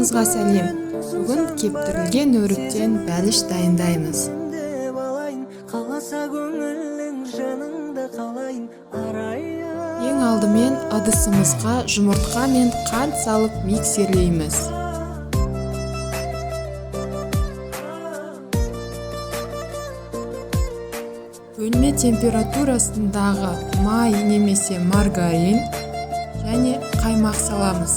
Барлықтарыңызға сәлем. Бүгін кептірілген өріктен бәліш дайындаймыз. Ең алдымен ыдысымызға жұмыртқа мен қант салып миксерлейміз. Бөлме температурасындағы май немесе маргарин және қаймақ саламыз.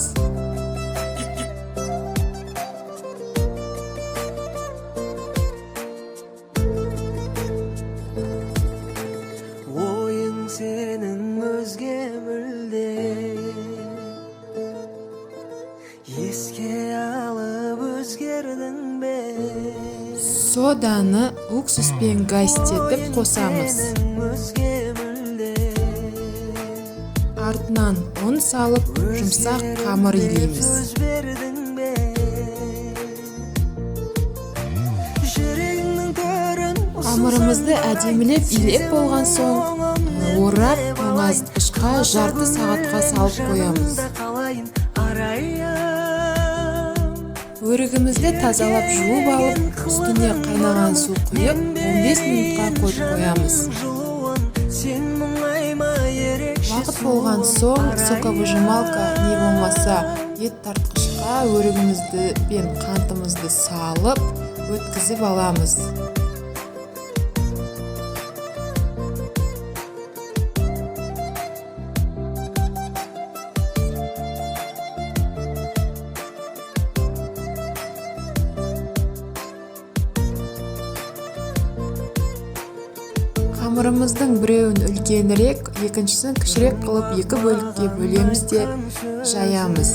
Ойың сенің өзге мүлде, еске алып өзгердің бе? Соданы уксуспен гастетіп қосамыз. Артынан ұн салып, жұмсақ қамыр илейміз. Қамырымызды әдемілеп илеп болған соң, орап тоңазытқышқа жарты сағатқа салып қоямыз. Өрігімізді тазалап жуып алып, үстіне қайнаған су құйып, 15 минутқа қойып қоямыз. Уақыт болған соң соковыжималка не болмаса ет тартқышқа өрігімізді пен қантымызды салып, өткізіп аламыз. Қамырымыздың біреуін үлкенірек, екіншісін кішірек қылып екі бөлікке бөлеміз де жаямыз.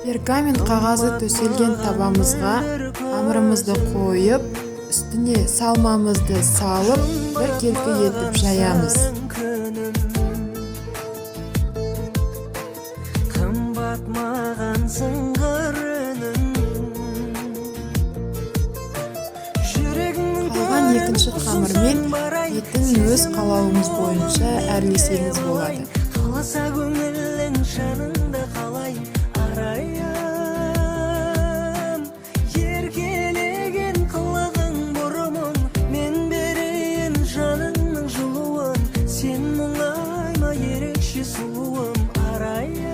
Пергамент қағазы төселген табамызға қамырымызды қойып, үстіне салмамызды салып, біркелкі етіп жаямыз. Қымбат маған сыңғыр үнің. Қалған екінші қамырмен етін өз қалауыңыз бойынша әрлесеңіз болады. Қаласа көңілің жаныңда қалайын, арайым. Еркелеген қылығың бұрымың, мен берейін жаныңның жылуын. Сен мұңайма ерекше сұлуым, арайым.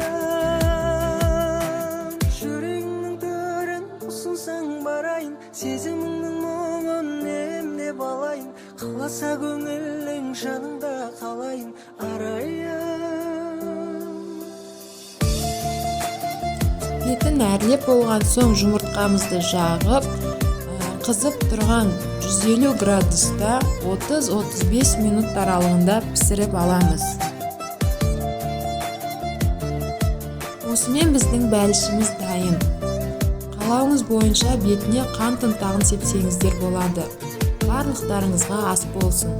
Жүрегіңнің төрін ұсынсаң барайын, сезіміңнің мұңын емдеп алайын. Қаласа көңілің жаныңда қалайын, арайым. Бетін әрлеп болған соң жұмыртқамызды жағып, қызып тұрған 150 градуста 30-35 минут аралығында пісіріп аламыз. Осымен біздің бәлішіміз дайын. Қалауыңыз бойынша бетіне қант ұнтағын сепсеңіздер болады. Барлықтарыңызға ас болсын.